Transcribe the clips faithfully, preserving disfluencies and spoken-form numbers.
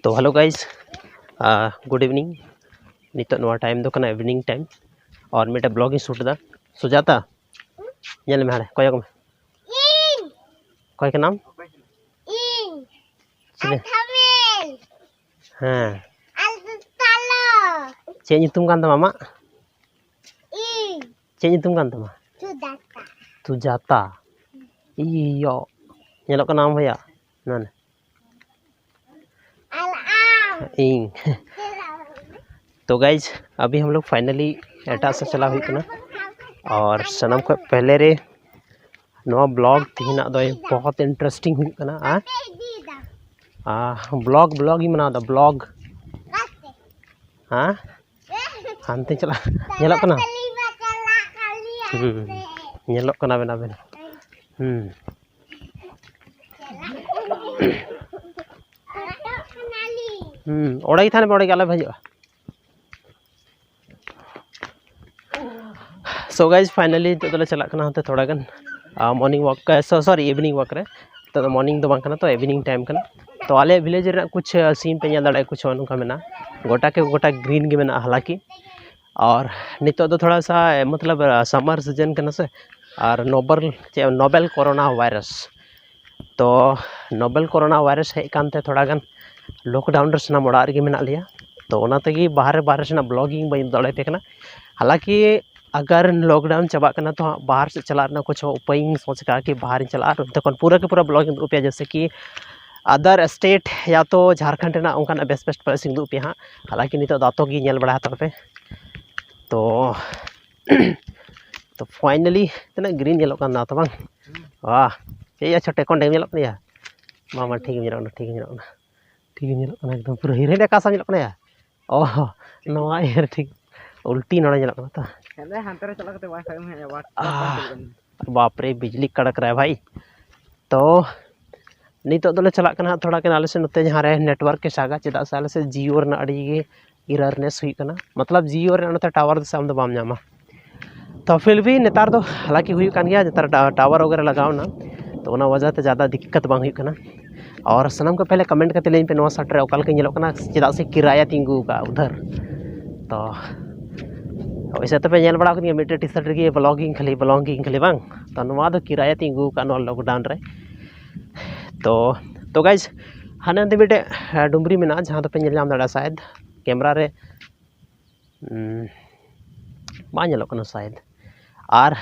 ᱛᱚ hello guys, good evening. ᱱᱤᱛᱚᱜ ᱱᱚᱣᱟ time ᱫᱚ ᱠᱟᱱᱟ evening time, ᱟᱨ ᱢᱤᱫᱴᱮᱱ vlog ᱤᱧ shoot ᱮᱫᱟ᱾ ᱥᱩᱡᱟᱛᱟ, ᱧᱮᱞ ᱢᱮ ᱦᱟᱸᱰᱮ, ᱠᱚᱭᱚᱜ ᱢᱮ᱾ ᱤᱧ᱾ ᱚᱠᱚᱭ ᱠᱟᱱᱟᱢ? ᱤᱧ᱾ ᱪᱤᱞᱤ? ᱟᱨ ᱛᱷᱟᱢᱮᱞ᱾ ᱦᱮᱸ᱾ ᱟᱨ ᱛᱟᱞᱚ᱾ ᱪᱮᱫ ᱧᱩᱛᱩᱢ ᱠᱟᱱ ᱛᱟᱢᱟ ᱟᱢᱟᱜ? ᱤᱧ᱾ ᱪᱮᱫ ᱧᱩᱛᱩᱢ ᱠᱟᱱ ᱛᱟᱢᱟ? ᱥᱩᱡᱟᱛᱟ᱾ ᱥᱩᱡᱟᱛᱟ᱾ ᱤᱭᱚ᱾ ᱧᱮᱞᱚᱜ ᱠᱟᱱᱟ ᱟᱢ ᱵᱷᱟᱭᱟ? ᱱᱚᱰᱮ᱾ ᱟᱨ ᱟᱢ? ᱤᱧ᱾ ᱛᱚ guys, ᱟᱵᱷᱤ ᱦᱟᱢ ᱞᱳᱜ finally ᱮᱴᱟᱜ ᱥᱮᱫ ᱪᱟᱞᱟᱣ ᱦᱩᱭᱩᱜ ᱠᱟᱱᱟ᱾ ᱟᱨ ᱥᱟᱱᱟᱢ ᱠᱷᱚᱱ ᱯᱮᱦᱞᱮ ᱨᱮ ᱱᱚᱣᱟ vlog ᱛᱮᱦᱮᱧᱟᱜ ᱫᱚ ᱵᱚᱦᱚᱛ interesting ᱦᱩᱭᱩᱜ ᱠᱟᱱᱟ᱾ ᱟᱨ vlog, vlog ᱤᱧ ᱢᱟᱱᱟᱣ ᱮᱫᱟ, vlog᱾ ᱦᱮᱸ? ᱦᱟᱱᱛᱮ ᱪᱟᱞᱟᱜ, ᱧᱮᱞᱚᱜ ᱠᱟᱱᱟ? ᱦᱩᱸ, ᱧᱮᱞᱚᱜ ᱠᱟᱱᱟ ᱵᱮᱱ ᱟᱵᱮᱱ᱾ ᱦᱩᱸ᱾ ᱦᱩᱸ, ᱚᱸᱰᱮ ᱜᱮ ᱛᱟᱦᱮᱱ ᱯᱮ, ᱚᱸᱰᱮ ᱜᱮ, ᱟᱞᱚ ᱯᱮ ᱦᱤᱡᱩᱜᱼᱟ᱾ So guys, finally ᱱᱤᱛᱚᱜ ᱫᱚᱞᱮ ᱪᱟᱞᱟᱜ ᱠᱟᱱᱟ ᱦᱟᱱᱛᱮ ᱛᱷᱚᱲᱟ ᱜᱟᱱ, ᱟᱨ morning walk, ᱥᱚ-, sorry, evening walk ᱨᱮ᱾ ᱱᱤᱛᱚᱜ ᱫᱚ morning ᱫᱚ ᱵᱟᱝ ᱠᱟᱱᱟ, ᱛᱚ evening time ᱠᱟᱱᱟ᱾ ᱛᱚ ᱟᱞᱮ village ᱨᱮᱱᱟᱜ ᱠᱩᱪᱷ scene ᱯᱮ ᱧᱮᱞ ᱫᱟᱲᱮᱭᱟᱜᱼᱟ, ᱠᱩᱪᱷ ᱱᱚᱝᱠᱟ ᱢᱮᱱᱟᱜᱼᱟ, ᱜᱚᱴᱟ ᱜᱮ ᱜᱚᱴᱟ green ᱜᱮ ᱢᱮᱱᱟᱜᱼᱟ ᱦᱟᱞᱟᱠᱤ᱾ ᱟᱨ ᱱᱤᱛᱚᱜ ᱫᱚ ᱛᱷᱚᱲᱟ ᱥᱟ ᱢᱚᱛᱞᱚᱵ summer season ᱠᱟᱱᱟ ᱥᱮ, ᱟᱨ novel, ᱪᱮᱫ, novel corona virus, ᱛᱚ novel corona virus ᱦᱮᱡ ᱠᱟᱱᱛᱮ ᱛᱷᱚᱲᱟ ᱜᱟᱱ lockdown ᱨᱮ ᱥᱟᱱᱟᱢ ᱚᱲᱟᱜ ᱨᱮᱜᱮ ᱢᱮᱱᱟᱜ ᱞᱮᱭᱟ᱾ ᱛᱚ ᱚᱱᱟ ᱛᱮᱜᱮ ᱵᱟᱦᱨᱮ ᱵᱟᱦᱨᱮ ᱥᱮᱱᱟᱜ vlogging ᱵᱟᱹᱧ ᱫᱟᱲᱮᱭᱟᱯᱮ ᱠᱟᱱᱟ᱾ ᱦᱟᱞᱟᱠᱤ ᱟᱜᱟᱨ lockdown ᱪᱟᱵᱟᱜ ᱠᱟᱱᱟ ᱛᱚ ᱦᱟᱸᱜ ᱵᱟᱦᱨ ᱥᱮᱫ ᱪᱟᱞᱟᱜ ᱨᱮᱱᱟᱜ ᱠᱩᱪᱷ ᱩᱯᱟᱹᱭ ᱤᱧ ᱥᱚᱪ ᱠᱟᱜᱼᱟ ᱠᱤ ᱵᱟᱦᱨᱤᱧ ᱪᱟᱞᱟᱜᱼᱟ ᱟᱨ ᱚᱱᱛᱮ ᱠᱷᱚᱱ ᱯᱩᱨᱟᱹ ᱠᱤ ᱯᱩᱨᱟᱹ vlogging ᱩᱫᱩᱜ ᱟᱯᱮᱭᱟ, ᱡᱮᱭᱥᱮ ᱠᱤ other state ᱭᱟ ᱛᱚ ᱡᱷᱟᱲᱠᱷᱚᱸᱰ ᱨᱮᱱᱟᱜ ᱚᱱᱠᱟᱱᱟᱜ best best place ᱤᱧ ᱩᱫᱩᱜ ᱟᱯᱮᱭᱟ ᱦᱟᱸᱜ᱾ ᱦᱟᱞᱟᱠᱤ ᱱᱤᱛᱚᱜ ᱫᱚ ᱟᱛᱳ ᱜᱮ ᱧᱮᱞ ᱵᱟᱲᱟ ᱦᱟᱛᱟᱲ ᱯᱮ᱾ ᱛᱚ ᱛᱚ finally ᱛᱤᱱᱟᱹᱜ green ᱧᱮᱞᱚᱜ ᱠᱟᱱᱟ ᱛᱚ ᱵᱟᱝ? ᱣᱟᱦ, ᱪᱮᱫ ᱭᱟ ᱪᱷᱳᱴᱮ ᱠᱚᱸᱰᱮ ᱧᱮᱞᱚᱜ ᱠᱟᱱᱟ ᱭᱟ? ᱵᱟᱝ, ᱵᱟᱝ, ᱴᱷᱤᱠ ᱜᱮ ᱧᱮᱞᱚᱜ ᱠᱟᱱᱟ, ᱴᱷᱤᱠ ᱜᱮ ᱧᱮᱞᱚᱜ ᱠᱟᱱᱟ, ᱴᱷᱤᱠ ᱜᱮ ᱧᱮᱞᱚᱜ ᱠᱟᱱᱟ, ᱮᱠᱫᱚᱢ ᱯᱩᱨᱟᱹ heroine ᱟᱠᱟᱥᱟ ᱧᱮᱞᱚᱜ ᱠᱟᱱᱟ ᱭᱟ᱾ ᱚ, ᱱᱚᱣᱟ ᱤᱭᱟᱹ ᱨᱮ ᱴᱷᱤᱠ ᱩᱞᱴᱤ ᱱᱚᱰᱮ ᱧᱮᱞᱚᱜ ᱠᱟᱱᱟ ᱛᱚ᱾ ᱦᱮᱸ, ᱦᱟᱱᱛᱮ ᱨᱮ ᱪᱟᱞᱟᱣ ᱠᱟᱛᱮ WiFi ᱮᱢ ᱦᱮᱡ WhatsApp ᱟᱦ, ᱵᱟᱯ ᱨᱮ, ᱵᱤᱡᱽᱞᱤ ᱠᱟᱲᱟᱠ ᱨᱟᱭ ᱵᱷᱟᱭ᱾ ᱛᱚ ᱱᱤᱛᱚᱜ ᱫᱚᱞᱮ ᱪᱟᱞᱟᱜ ᱠᱟᱱᱟ ᱦᱟᱸᱜ ᱛᱷᱚᱲᱟ ᱜᱟᱱ ᱟᱞᱮ ᱥᱮᱫ ᱱᱚᱛᱮ ᱡᱟᱦᱟᱸ ᱨᱮ network ᱮ ᱥᱟᱜᱟ, ᱪᱮᱫᱟᱜ ᱥᱮ ᱟᱞᱮ ᱥᱮᱫ Jio ᱨᱮᱱᱟᱜ ᱟᱹᱰᱤ ᱜᱮ errorness ᱦᱩᱭᱩᱜ ᱠᱟᱱᱟ, ᱢᱚᱛᱞᱚᱵ Jio ᱨᱮ ᱱᱚᱛᱮ tower ᱫᱚ ᱥᱮ ᱟᱢ ᱫᱚ ᱵᱟᱢ ᱧᱟᱢᱟ᱾ ᱛᱚ ᱯᱷᱤᱨ ᱵᱷᱤ ᱱᱮᱛᱟᱨ ᱫᱚ ᱦᱟᱞᱟᱠᱤ ᱦᱩᱭᱩᱜ ᱠᱟᱱ ᱜᱮᱭᱟ, ᱱᱮᱛᱟᱨ ᱴᱟ-, tower ᱣᱟᱜᱮᱨᱟ ᱞᱟᱜᱟᱣ ᱮᱱᱟ, ᱛᱚ ᱚᱱᱟ ᱣᱟᱡᱟ ᱛᱮ ᱡᱟᱫᱟ ᱫᱤᱠᱠᱟᱛ ᱵᱟᱝ ᱦᱩᱭᱩᱜ ᱠᱟᱱᱟ᱾ ᱟᱨ ᱥᱟᱱᱟᱢ ᱠᱚ ᱯᱮᱦᱞᱮ ᱠᱚᱢᱮᱱᱴ ᱠᱟᱛᱮ ᱞᱟᱹᱭ ᱯᱮ ᱱᱚᱣᱟ ᱥᱟᱨᱴ ᱨᱮ ᱚᱠᱟ ᱞᱮᱠᱟ ᱧᱮᱞᱚᱜ ᱠᱟᱱᱟ, ᱪᱮᱫᱟᱜ ᱥᱮ ᱠᱤᱨᱟᱭᱟ ᱛᱤᱸᱜᱩ ᱟᱠᱟᱫᱼᱟ ᱩᱫᱷᱟᱹᱨ᱾ ᱛᱚ ᱦᱳᱭ, ᱥᱮ ᱛᱚᱯᱮ ᱧᱮᱞ ᱵᱟᱲᱟ ᱟᱠᱟᱫᱤᱧᱟ ᱢᱤᱫᱴᱮᱡ ᱴᱤ ᱥᱟᱨᱴ ᱨᱮᱜᱮ ᱵᱞᱚᱜᱤᱝ ᱠᱷᱟᱹᱞᱤ, ᱵᱞᱚᱜᱤᱝ ᱠᱷᱟᱹᱞᱤ ᱵᱟᱝ᱾ ᱛᱚ ᱱᱚᱣᱟ ᱫᱚ ᱠᱤᱨᱟᱭᱟ ᱛᱤᱸᱜᱩ ᱟᱠᱟᱫ ᱱᱚᱣᱟ ᱞᱚᱠᱰᱟᱣᱩᱱ ᱨᱮ᱾ ᱛᱚ ᱛᱚ ᱜᱟᱭᱡ, ᱦᱟᱱᱮ ᱦᱟᱱᱛᱮ ᱢᱤᱫᱴᱮᱡ ᱰᱩᱢᱨᱤ ᱢᱮᱱᱟᱜᱼᱟ, ᱡᱟᱦᱟᱸ ᱫᱚᱯᱮ ᱧᱮᱞ ᱧᱟᱢ ᱫᱟᱲᱮᱭᱟᱜᱼᱟ ᱥᱟᱭᱮᱫ ᱠᱮᱢᱨᱟ ᱨᱮ᱾ ᱩᱸ, ᱵᱟᱝ ᱧᱮᱞᱚᱜ ᱠᱟᱱᱟ ᱥᱟᱭᱮᱫ᱾ ᱟᱨ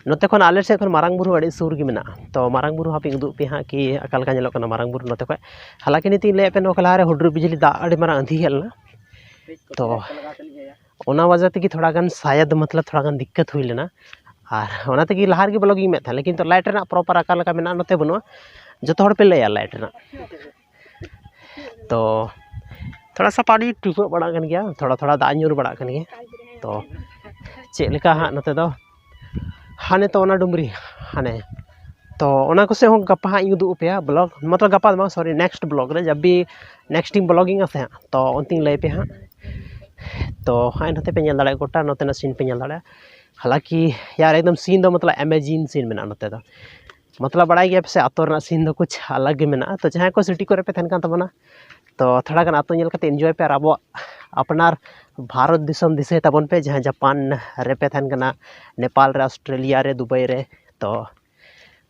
ᱱᱚᱛᱮ ᱠᱷᱚᱱ, ᱟᱞᱮ ᱥᱮᱫ ᱠᱷᱚᱱ ᱢᱟᱨᱟᱝ ᱵᱩᱨᱩ ᱟᱹᱰᱤ ᱥᱩᱨ ᱜᱮ ᱢᱮᱱᱟᱜᱼᱟ᱾ ᱛᱚ ᱢᱟᱨᱟᱝ ᱵᱩᱨᱩ ᱦᱟᱯᱮᱧ ᱩᱫᱩᱜ ᱯᱮᱭᱟ ᱦᱟᱸᱜ ᱠᱤ ᱚᱠᱟ ᱞᱮᱠᱟ ᱧᱮᱞᱚᱜ ᱠᱟᱱᱟ ᱢᱟᱨᱟᱝ ᱵᱩᱨᱩ ᱱᱚᱛᱮ ᱠᱷᱚᱱ᱾ ᱦᱟᱞᱟᱸᱠᱤ ᱱᱤᱛᱤᱧ ᱞᱟᱹᱭᱟᱫ ᱯᱮ ᱱᱚᱣᱟ ᱠᱚ ᱞᱟᱦᱟᱨᱮ ᱦᱩᱰᱩᱨ ᱵᱤᱡᱽᱞᱤ ᱫᱟᱜ ᱟᱹᱰᱤ ᱢᱟᱨᱟᱝ ᱟᱸᱫᱷᱤ ᱦᱮᱡ ᱞᱮᱱᱟ᱾ ᱛᱚ ᱚᱱᱟ ᱣᱟᱡᱟ ᱛᱮᱜᱮ ᱛᱷᱚᱲᱟ ᱜᱟᱱ ᱥᱟᱭᱮᱫ ᱢᱚᱛᱞᱚᱵ ᱛᱷᱚᱲᱟ ᱜᱟᱱ ᱫᱤᱠᱠᱟᱛ ᱦᱩᱭ ᱞᱮᱱᱟ᱾ ᱟᱨ ᱚᱱᱟ ᱛᱮᱜᱮ ᱞᱟᱦᱟ ᱨᱮᱜᱮ ᱵᱞᱚᱜᱤᱝ ᱢᱮᱫ ᱛᱟᱦᱮᱸᱫ, ᱞᱮᱠᱤᱱ ᱛᱚ ᱞᱟᱭᱤᱴ ᱨᱮᱱᱟᱜ ᱯᱨᱚᱯᱟᱨ ᱚᱠᱟ ᱞᱮᱠᱟ ᱢᱮᱱᱟᱜᱼᱟ ᱱᱚᱛᱮ ᱵᱟᱹᱱᱩᱜᱼᱟ᱾ ᱡᱚᱛᱚ ᱦᱚᱲ ᱯᱮ ᱞᱟᱹᱭᱟ ᱞᱟᱭᱤᱴ ᱨᱮᱱᱟᱜ᱾ ᱛᱚ ᱛᱷᱚᱲᱟ ᱥᱟ ᱯᱟᱱᱤ ᱴᱤᱯᱟᱹᱜ ᱵᱟᱲᱟᱜ ᱠᱟᱱ ᱜᱮᱭᱟ, ᱛᱷᱚᱲᱟ ᱛᱷᱚᱲᱟ ᱫᱟᱜ ᱧᱩᱨ ᱵᱟᱲᱟᱜ ᱠᱟᱱ ᱜᱮᱭᱟ᱾ ᱛᱚ ᱪᱮᱫ ᱞᱮᱠᱟ ᱦᱟᱸᱜ ᱱᱚᱛᱮ ᱫᱚ, ᱦᱟᱱᱮ ᱛᱚ ᱚᱱᱟ ᱰᱩᱢᱨᱤ ᱦᱟᱱᱮ, ᱛᱚ ᱚᱱᱟ ᱠᱚᱥᱮᱫ ᱦᱚᱸ ᱜᱟᱯᱟ ᱦᱟᱸᱜ ᱤᱧ ᱩᱫᱩᱜ ᱟᱯᱮᱭᱟ ᱵᱞᱚᱜ, ᱢᱚᱛᱞᱚᱵ ᱜᱟᱯᱟ ᱫᱚ ᱵᱟᱝ, ᱥᱚᱨᱤ, ᱱᱮᱠᱥᱴ ᱵᱞᱚᱜ ᱨᱮ, ᱡᱟᱵ ᱵᱷᱤ ᱱᱮᱠᱥᱴ ᱤᱧ ᱵᱞᱚᱜᱤᱝ ᱟ ᱥᱮ ᱦᱟᱸᱜ, ᱛᱚ ᱚᱱᱛᱮᱧ ᱞᱟᱹᱭ ᱟᱯᱮᱭᱟ ᱦᱟᱸᱜ᱾ ᱛᱚ ᱦᱟᱸᱜ ᱱᱚᱛᱮ ᱯᱮ ᱧᱮᱞ ᱫᱟᱲᱮᱭᱟᱜᱼᱟ, ᱜᱚᱴᱟ ᱱᱚᱛᱮᱱᱟᱜ ᱥᱤᱱ ᱯᱮ ᱧᱮᱞ ᱫᱟᱲᱮᱭᱟᱜᱼᱟ᱾ ᱦᱟᱞᱟᱸᱠᱤ ᱭᱟᱨ ᱮᱠᱫᱚᱢ ᱥᱤᱱ ᱫᱚ ᱢᱚᱛᱞᱚᱵ ᱮᱢᱮᱡᱤᱝ ᱥᱤᱱ ᱢᱮᱱᱟᱜᱼᱟ ᱱᱚᱛᱮ ᱫᱚ᱾ ᱢᱚᱛᱞᱚᱵ ᱵᱟᱲᱟᱭ ᱜᱮᱭᱟ ᱯᱮ ᱥᱮ, ᱟᱛᱳ ᱨᱮᱱᱟᱜ ᱥᱤᱱ ᱫᱚ ᱠᱩᱪ ᱟᱞᱟᱜᱽ ᱜᱮ ᱢᱮᱱᱟᱜᱼᱟ᱾ ᱛᱚ ᱡᱟᱦᱟᱸᱭ ᱠᱚ ᱥᱤᱴᱤ ᱠᱚᱨᱮ ᱯᱮ ᱛᱟᱦᱮᱱ ᱠᱟᱱ ᱛᱟᱵᱚᱱᱟ, ᱛᱚ ᱛᱷᱚᱲᱟ ᱜᱟᱱ ᱟᱛᱳ ᱧᱮᱞ ᱠᱟᱛᱮ ᱤᱱᱡᱚᱭ ᱯᱮ᱾ ᱟᱨ ᱟᱵᱚᱣᱟᱜ ᱟᱯᱱᱟᱨ ᱵᱷᱟᱨᱚᱛ ᱫᱤᱥᱚᱢ ᱫᱤᱥᱟᱹᱭ ᱛᱟᱵᱚᱱ ᱯᱮ, ᱡᱟᱦᱟᱸ ᱡᱟᱯᱟᱱ ᱨᱮᱯᱮ ᱛᱟᱦᱮᱱ ᱠᱟᱱᱟ, ᱱᱮᱯᱟᱞ ᱨᱮ, ᱚᱥᱴᱨᱮᱞᱤᱭᱟ ᱨᱮ, ᱫᱩᱵᱟᱭ ᱨᱮ᱾ ᱛᱚ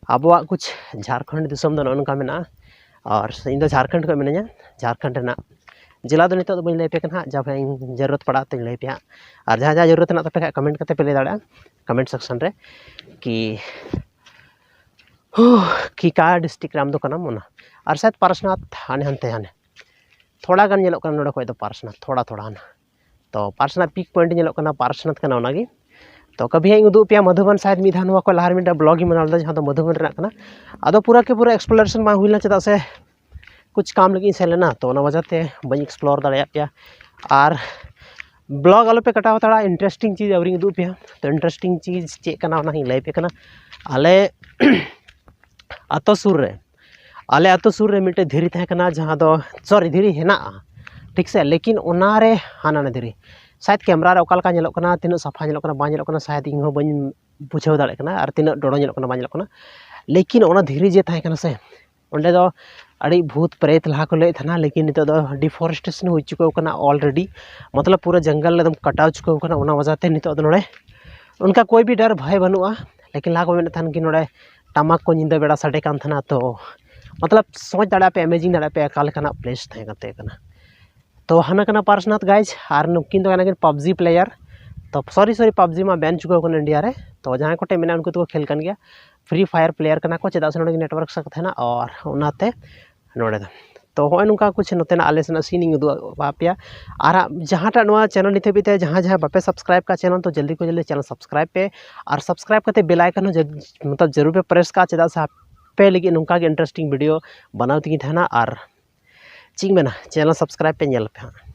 ᱟᱵᱚᱣᱟᱜ ᱠᱩᱪ ᱡᱷᱟᱲᱠᱷᱚᱸᱰ ᱫᱤᱥᱚᱢ ᱫᱚ ᱱᱚᱜᱼᱚ ᱱᱚᱝᱠᱟ ᱢᱮᱱᱟᱜᱼᱟ᱾ ᱟᱨ ᱤᱧ ᱫᱚ ᱡᱷᱟᱲᱠᱷᱚᱸᱰ ᱠᱷᱚᱱ ᱢᱤᱱᱟᱹᱧᱟ, ᱡᱷᱟᱲᱠᱷᱚᱸᱰ ᱨᱮᱱᱟᱜ ᱡᱮᱞᱟ ᱫᱚ ᱱᱤᱛᱚᱜ ᱫᱚ ᱵᱟᱹᱧ ᱞᱟᱹᱭ ᱟᱯᱮ ᱠᱟᱱᱟ ᱦᱟᱸᱜ, ᱡᱟᱦᱟᱸ ᱤᱧ ᱡᱟᱹᱨᱩᱲᱟᱛ ᱯᱟᱲᱟᱜ ᱛᱚᱧ ᱞᱟᱹᱭ ᱟᱯᱮᱭᱟ ᱦᱟᱸᱜ᱾ ᱟᱨ ᱡᱟᱦᱟᱸ ᱡᱟᱦᱟᱸ ᱡᱟᱹᱨᱩᱲᱟᱛ ᱢᱮᱱᱟᱜ ᱛᱟᱯᱮ ᱠᱷᱟᱡ ᱠᱚᱢᱮᱱᱴ ᱠᱟᱛᱮ ᱯᱮ ᱞᱟᱹᱭ ᱫᱟᱲᱮᱭᱟᱜᱼᱟ, ᱠᱚᱢᱮᱱᱴ ᱥᱮᱠᱥᱚᱱ ᱨᱮ, ᱠᱤ ᱦᱩ, ᱠᱤ ᱚᱠᱟ ᱰᱤᱥᱴᱨᱤᱠᱴ ᱨᱮ ᱟᱢ ᱫᱚ ᱠᱟᱱᱟᱢ ᱚᱱᱟ᱾ ᱟᱨ ᱥᱟᱭᱮᱫ ᱯᱟᱨᱥᱱᱟᱛᱷ ᱦᱟᱱᱮ ᱦᱟᱱᱛᱮ ᱦᱟᱱᱮ ᱛᱷᱚᱲᱟ ᱜᱟᱱ ᱧᱮᱞᱚᱜ ᱠᱟᱱᱟ ᱱᱚᱰᱮ ᱠᱷᱚᱡ ᱫᱚ ᱯᱟᱨᱥᱱᱟᱛᱷ, ᱛᱷᱚᱲᱟ ᱛᱷᱚᱲᱟ ᱦᱟᱱᱟ᱾ ᱛᱚ ᱯᱟᱨᱥᱱᱟᱛᱷ ᱯᱤᱠ ᱯᱚᱭᱮᱱᱴ ᱧᱮᱞᱚᱜ ᱠᱟᱱᱟ, ᱯᱟᱨᱥᱱᱟᱛᱷ ᱠᱟᱱᱟ ᱚᱱᱟᱜᱮ᱾ ᱛᱚ ᱠᱟᱵᱷᱤ ᱦᱟᱸᱜ ᱤᱧ ᱩᱫᱩᱜ ᱟᱯᱮᱭᱟ ᱢᱟᱫᱷᱩᱵᱚᱱ, ᱥᱟᱭᱮᱫ ᱢᱤᱫ ᱫᱷᱟᱣ ᱱᱚᱣᱟ ᱠᱚ ᱞᱟᱦᱟ ᱨᱮ ᱢᱤᱫᱴᱟᱝ ᱵᱞᱚᱜ ᱤᱧ ᱵᱮᱱᱟᱣ ᱞᱮᱫᱟ, ᱡᱟᱦᱟᱸ ᱫᱚ ᱢᱟᱫᱷᱩᱵᱚᱱ ᱨᱮᱱᱟᱜ ᱠᱟᱱᱟ᱾ ᱟᱫᱚ ᱯᱩᱨᱟᱹ ᱠᱮ ᱯᱩᱨᱟᱹ ᱮᱠᱥᱯᱞᱳᱨᱮᱥᱚᱱ ᱵᱟᱝ ᱦᱩᱭ ᱞᱮᱱᱟ, ᱪᱮᱫᱟᱜ ᱥᱮ ᱠᱩᱪ ᱠᱟᱢ ᱞᱟᱹᱜᱤᱫ ᱤᱧ ᱥᱮᱱ ᱞᱮᱱᱟ, ᱛᱚ ᱚᱱᱟ ᱣᱟᱡᱟ ᱛᱮ ᱵᱟᱹᱧ ᱮᱠᱥᱯᱞᱳᱨ ᱫᱟᱲᱮᱭᱟᱜ ᱯᱮᱭᱟ᱾ ᱟᱨ ᱵᱞᱚᱜ ᱟᱞᱚᱯᱮ ᱠᱟᱴᱟᱣ ᱦᱟᱛᱟᱲᱟ, ᱤᱱᱴᱟᱨᱮᱥᱴᱤᱝ ᱪᱤᱡᱽ ᱟᱹᱣᱨᱤᱧ ᱩᱫᱩᱜ ᱯᱮᱭᱟ᱾ ᱛᱚ ᱤᱱᱴᱟᱨᱮᱥᱴᱤᱝ ᱪᱤᱡᱽ ᱪᱮᱫ ᱠᱟᱱᱟ ᱚᱱᱟ ᱦᱚᱸᱧ ᱞᱟᱹᱭ ᱟᱯᱮ ᱠᱟᱱᱟ᱾ ᱟᱞᱮ ᱟᱛᱳ ᱥᱩᱨ ᱨᱮ, ᱟᱞᱮ ᱟᱛᱳ ᱥᱩᱨ ᱨᱮ ᱢᱤᱫᱴᱮᱡ ᱫᱷᱤᱨᱤ ᱛᱟᱦᱮᱸ ᱠᱟᱱᱟ, ᱡᱟᱦᱟᱸ ᱫᱚ, ᱥᱚᱨᱤ, ᱫᱷᱤᱨᱤ ᱦᱮᱱᱟᱜᱼᱟ, ᱴᱷᱤᱠ ᱥᱮ, ᱞᱮᱠᱤᱱ ᱚᱱᱟᱨᱮ ᱦᱟᱱᱟ ᱱᱟ ᱫᱷᱤᱨᱤ, ᱥᱟᱭᱮᱫ ᱠᱮᱢᱨᱟ ᱨᱮ ᱚᱠᱟ ᱞᱮᱠᱟ ᱧᱮᱞᱚᱜ ᱠᱟᱱᱟ, ᱛᱤᱱᱟᱹᱜ ᱥᱟᱯᱷᱟ ᱧᱮᱞᱚᱜ ᱠᱟᱱᱟ, ᱵᱟᱝ ᱧᱮᱞᱚᱜ ᱠᱟᱱᱟ, ᱥᱟᱭᱮᱫ ᱤᱧ ᱦᱚᱸ ᱵᱟᱹᱧ ᱵᱩᱡᱷᱟᱹᱣ ᱫᱟᱲᱮᱭᱟᱜ ᱠᱟᱱᱟ, ᱟᱨ ᱛᱤᱱᱟᱹᱜ ᱰᱚᱲᱚ ᱧᱮᱞᱚᱜ ᱠᱟᱱᱟ, ᱵᱟᱝ ᱧᱮᱞᱚᱜ ᱠᱟᱱᱟ᱾ ᱞᱮᱠᱤᱱ ᱚᱱᱟ ᱫᱷᱤᱨᱤ ᱡᱮ ᱛᱟᱦᱮᱸ ᱠᱟᱱᱟ ᱥᱮ, ᱚᱸᱰᱮ ᱫᱚ ᱟᱹᱰᱤ ᱵᱷᱩᱛ ᱯᱨᱮᱛ ᱞᱟᱦᱟ ᱠᱚ ᱞᱟᱹᱭᱮᱫ ᱛᱟᱦᱮᱱᱟ, ᱞᱮᱠᱤᱱ ᱱᱤᱛᱚᱜ ᱫᱚ ᱰᱤᱯᱷᱚᱨᱮᱥᱴᱮᱥᱚᱱ ᱦᱩᱭ ᱪᱩᱠᱟᱹᱣ ᱠᱟᱱᱟ ᱚᱞᱨᱮᱰᱤ, ᱢᱚᱛᱞᱚᱵ ᱯᱩᱨᱟᱹ ᱡᱚᱝᱜᱚᱞ ᱮᱠᱫᱚᱢ ᱠᱟᱴᱟᱣ ᱪᱩᱠᱟᱹᱣ ᱠᱟᱱᱟ᱾ ᱚᱱᱟ ᱣᱟᱡᱟᱛᱮ ᱱᱤᱛᱚᱜ ᱫᱚ ᱱᱚᱰᱮ ᱚᱱᱠᱟ ᱠᱳᱭ ᱵᱷᱤ ᱰᱟᱨ ᱵᱷᱟᱭ ᱵᱟᱹᱱᱩᱜᱼᱟ᱾ ᱞᱮᱠᱤᱱ ᱞᱟᱦᱟ ᱠᱚ ᱢᱮᱱᱮᱫ ᱛᱟᱦᱮᱱ ᱠᱤ ᱱᱚᱰᱮ ᱴᱟᱢᱟᱠ ᱠᱚ ᱧᱤᱫᱟᱹ ᱵᱮᱲᱟ ᱥᱟᱰᱮ ᱠᱟᱱ ᱛᱟᱦᱮᱱᱟ, ᱛᱚ ᱢᱚᱛᱞᱚᱵ ᱥᱚᱪ ᱫᱟᱲᱮᱭᱟᱜ ᱯᱮ, ᱤᱢᱮᱡᱤᱱ ᱫᱟᱲᱮᱭᱟᱜ ᱯᱮ ᱚᱠᱟ ᱞᱮᱠᱟᱱᱟᱜ ᱯᱞᱮᱥ ᱛᱟᱦᱮᱸ ᱠᱟᱱ ᱛᱟᱦᱮᱸ ᱠᱟᱱᱟ᱾ ᱛᱚ ᱦᱟᱱᱟ ᱠᱟᱱᱟ ᱯᱟᱨᱥᱱᱟᱛᱷ ᱜᱟᱭᱡᱽ, ᱟᱨ ᱱᱩᱠᱤᱱ ᱫᱚ ᱠᱟᱱᱟ ᱠᱤᱱ ᱯᱟᱵᱡᱤ ᱯᱞᱮᱭᱟᱨ᱾ ᱛᱚ ᱥᱚᱨᱤ ᱥᱚᱨᱤ, ᱯᱟᱵᱡᱤ ᱢᱟ ᱵᱮᱱ ᱪᱩᱠᱟᱹᱣ ᱠᱟᱱᱟ ᱤᱱᱰᱤᱭᱟ ᱨᱮ᱾ ᱛᱚ ᱡᱟᱦᱟᱸᱭ ᱠᱚᱴᱷᱮᱱ ᱢᱮᱱᱟᱜᱼᱟ ᱩᱱᱠᱩ ᱫᱚᱠᱚ ᱠᱷᱮᱞ ᱠᱟᱱ ᱜᱮᱭᱟ, ᱯᱷᱨᱤ ᱯᱷᱟᱭᱟᱨ ᱯᱞᱮᱭᱟᱨ ᱠᱟᱱᱟ ᱠᱚ, ᱪᱮᱫᱟᱜ ᱥᱮ ᱱᱚᱰᱮ ᱜᱮ ᱱᱮᱴᱣᱟᱨᱠ ᱥᱟᱠ ᱛᱟᱦᱮᱱᱟ, ᱟᱨ ᱚᱱᱟᱛᱮ ᱱᱚᱰᱮ ᱫᱚ᱾ ᱛᱚ ᱦᱚᱸᱜᱼᱚᱭ ᱱᱚᱝᱠᱟ ᱠᱩᱪᱷ ᱱᱚᱛᱮᱱᱟᱜ ᱟᱞᱮ ᱥᱮᱱᱟᱜ ᱥᱤᱱ ᱤᱧ ᱩᱫᱩᱜ ᱟᱯᱮᱭᱟ᱾ ᱟᱨ ᱦᱟᱸᱜ ᱡᱟᱦᱟᱸᱴᱟᱜ ᱱᱚᱣᱟ ᱪᱮᱱᱮᱞ ᱱᱤᱛ ᱦᱟᱹᱵᱤᱡ ᱛᱮ ᱡᱟᱦᱟᱸ ᱡᱟᱦᱟᱸ ᱵᱟᱯᱮ ᱥᱟᱵᱥᱠᱨᱟᱭᱤᱵ ᱠᱟᱜ ᱪᱮᱱᱮᱞ, ᱛᱚ ᱡᱚᱞᱫᱤ ᱠᱷᱚᱱ ᱡᱚᱞᱫᱤ ᱪᱮᱱᱮᱞ ᱥᱟᱵᱥᱠᱨᱟᱭᱤᱵ ᱯᱮ, ᱟᱨ ᱥᱟᱵᱥᱠᱨᱟᱭᱤᱵ ᱠᱟᱛᱮ ᱵᱮᱞ ᱟᱭᱠᱚᱱ ᱦᱚᱸ ᱡᱟᱹᱨᱩ-, ᱢᱚᱛᱞᱚᱵ ᱡᱟᱹᱨᱩᱲ ᱯᱮ ᱯᱨᱮᱥ ᱠᱟᱜᱼᱟ, ᱪᱮᱫᱟᱜ ᱥᱮ ᱟᱯᱮ ᱞᱟᱹᱜᱤᱫ ᱱᱚᱝᱠᱟ ᱜᱮ ᱤᱱᱴᱟᱨᱮᱥᱴᱤᱝ ᱵᱷᱤᱰᱤᱭᱳ ᱵᱮᱱᱟᱣ ᱛᱮᱜᱤᱧ ᱛᱟᱦᱮᱱᱟ᱾ ᱟᱨ ᱪᱮᱫ ᱤᱧ ᱢᱮᱱᱟ, ᱪᱮᱱᱮᱞ ᱥᱟᱵᱥᱠᱨᱟᱭᱤᱵ ᱯᱮ, ᱧᱮᱞ ᱯᱮ ᱦᱟᱸᱜ᱾